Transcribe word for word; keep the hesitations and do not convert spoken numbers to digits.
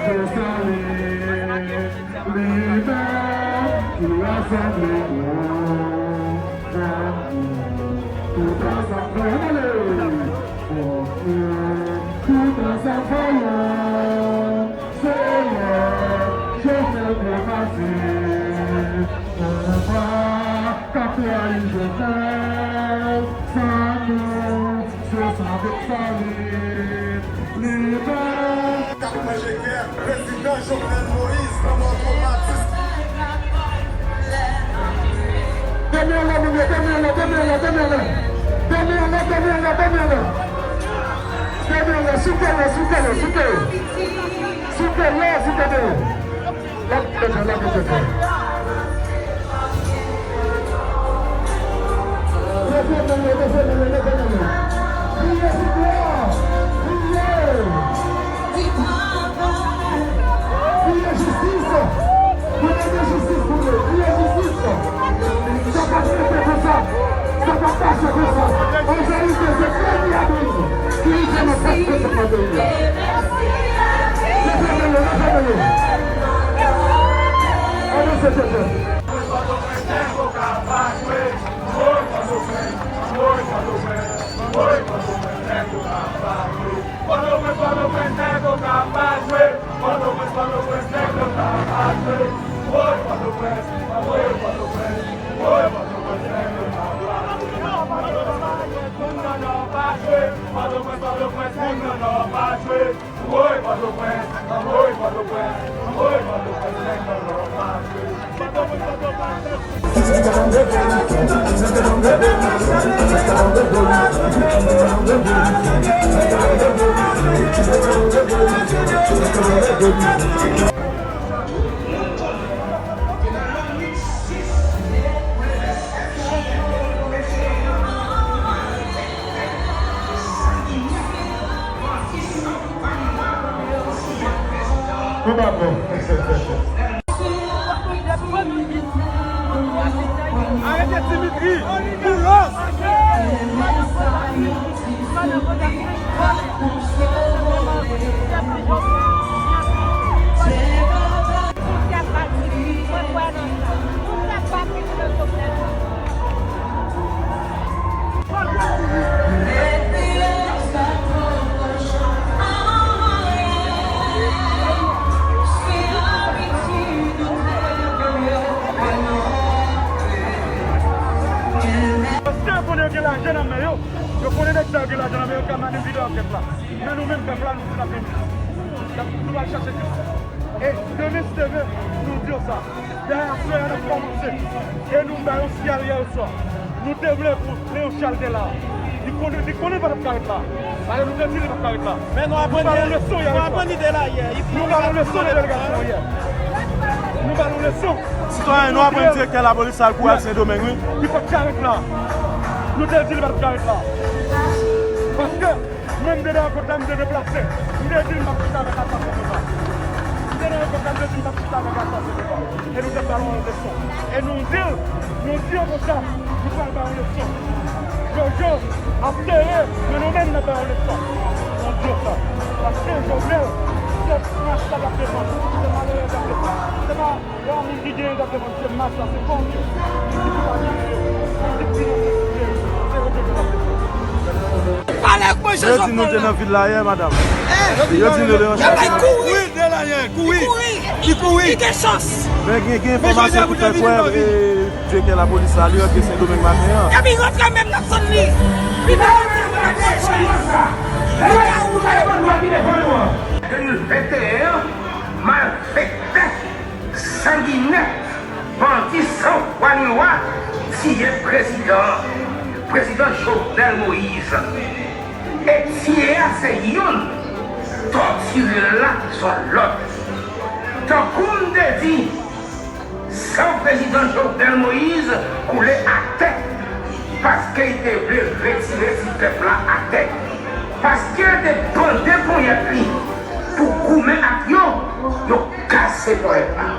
Salut, libè ki rasanble nou. Tout ansanm, fè yon ale. Tout ansanm fè yon. Seyè, Jovenel Moïse, pouvwa k ap trayi Jovenel, san nou, se sa k ap sali, libè. K ap manje kè prezidan Jovenel Moïse, kòman twomatis. Dènye anlè, moun yo, dènye anlè, dènye anlè, dènye anlè. Dènye anlè, dènye anlè, dènye anlè. Dènye anlè, souke yo, souke yo, souke yo. Souke yo, souke yo. Lage tèt yo, lage tèt yo. Leve men yo, leve men yo, leve men yo. Priye pou glwa. Priye. Priye jistis. Priye jistis pou nou. Priye jistis. Sa p ap rete konsa. Sa p ap mache konsa. Anjelize se premye abri ki rive nan tèt pèp nan peyi a. Leve men yo, leve men yo. Avanse, tèt yo. Pòtoprens, Pòtoprens, nèg yo ka pa jwe. Pòtoprens, Pòtoprens, nèg yo ka pa jwe. Woy, Pòtoprens, woy, Pòtoprens, woy, Pòtoprens, nèg yo ka pa jwe. Pòtoprens, moun nan nò pa jwe. Pòtoprens, Pòtoprens, moun nan nò pa jwe. Woy, Pòtoprens, woy, Pòtoprens, woy, Pòtoprens, nèg nan nò pa jwe. Nou dakò. Arete Dimitri! Boulos! Paske yo konnen yo gen lajan nan men yo. Yo konnen nèg sa yo gen lajan nan men yo, yo ka manipile ankèt la. Men nou menm pèp la, nou di n ap vin, n ap, nou pral chache jistis. E demen, si Dye vle, nou di yo sa. Dèyè aswè a, n ap kòmanse. E nou ba yon siyal yè oswa. Nou te vle pou Léon Charles te la. Li konnen, li konnen li pa t ap ka ret la. Paske nou te di li pa t ap ka ret la. Men nou aprann, nou ba l yon leson yè oswa. Nou aprann li de la yè. Nou ba l yon leson nan delegasyon yè. Nou ba l yon leson. Sitwayen, nou aprann direktè lapolis la al kouri al Sendomeng, wi. Li pa t ka ret la. Nou te di li pa t ap ka ret la. Paske Mwen, m te nan kont la, m te deplase. M te di l m p ap chita avèk asasyen konsa. M te nan kont la, m te di l m p ap chita avèk asasyen konsa. E nou te ba l yon leson. E nou di l, nou di yo konsa, nou pral ba yon leson. Jojo ap sere, men nou menm n ap ba yon leson. Nou di yo sa. Paske Jovenel, se mas la l ap defann. Se malerèz l ap defann. Se pa Yon moun ki gen egzakteman se mas la, se pa w ki, ki, ki pa gen, se yo ki nan sosite, se yo ki nan sosite. Pale ak mwen, Jean Jovenel. Yo di nou te nan vil la yè, madanm. Yo di nou te nan vil la. Yo bay kouri. Kouri de la yè, kouri. Li kouri. Li kouri. Li gen chans. Men gen, gen enfòmasyon ki fè kwè, e, direktè lapolis la, li rantre Sendomeng maten an. Epi rantre menm nan zòn li. Li pa rantre pou l ap manje. Li ka woule. De mil venteyen an, malfektè sanginè, bandi san fwa ni lwa, tiye prezidan, prezidan Jovenel Moïse. E tiye a se youn, tòtire l la s on lòt. Tankou m te di, san prezidan Jovenel Moïse koule atè, paske l te vle retire ti pèp la atè, paske l te bande ponyèt li pou goumen ak yo, yo kase ponyèt la.